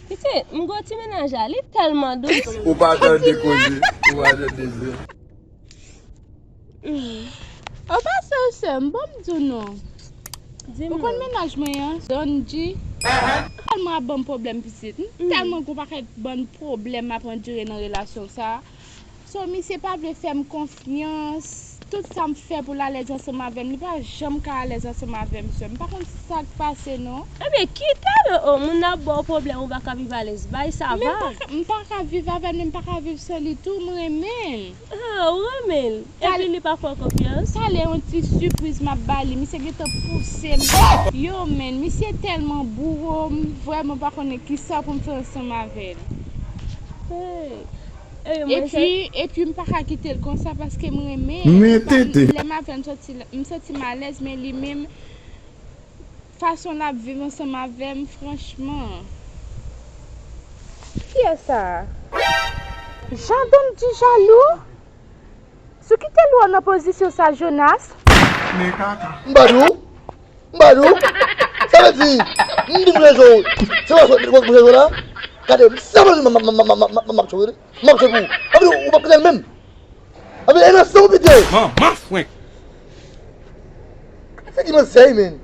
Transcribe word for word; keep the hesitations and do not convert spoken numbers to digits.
Pitit, m gwo ti mennaj la, li tèlman dous. Ou pa tande koze, ou pa tande zen. An pasan, sè m, ban m di w non. Ou konn mennaj mwen an, Don G? Tèlman ap ban m pwoblèm, pitit. M tèlman gon pakèt bann pwoblèm m ap andire nan relasyon sa. So, misye pa vle fè m konfyans. Tout sa m fè pou l alèz ansanm avè m, li pa janm ka alèz ansanm avè m, sè m. M pa konn sa k pase, non. Ebyen, kite l, o, moun nan ap ba w pwoblèm, ou pa ka viv alèz. Bay sa va. M pa ka viv avè l, men m pa ka viv san li tou, m renmen l. Ah, ou renmen l. Epi li pa fè w konfyans. Talè yon ti sipriz m ap ba li. Misye gentan pouse m. Yo, men, misye tèlman bouro, m vrèman pa konnen kisa pou m fè ansanm avè l. Hey. Hey, mwen se Epi, epi m pa ka kite l konsa paske m renmen l. Men tete. Lè m avè l, m santi, m santi m alèz, men li menm, fason l ap viv ansanm avè m, franchman. Kiyès sa? Jan Don G jalou? Si w kite Lou nan pozisyon sa, Jonas. M pa di w. M pa di w. Sa vle di, m vin jwe jwe. Se pa jwe jwe la. Gade, se pa jwe m ap jwe. M ap jwe pou ou. Anpi ou p ap kite l menm. Anpi e nan san ou pite. Manman fwenk. Se ki manzè, men.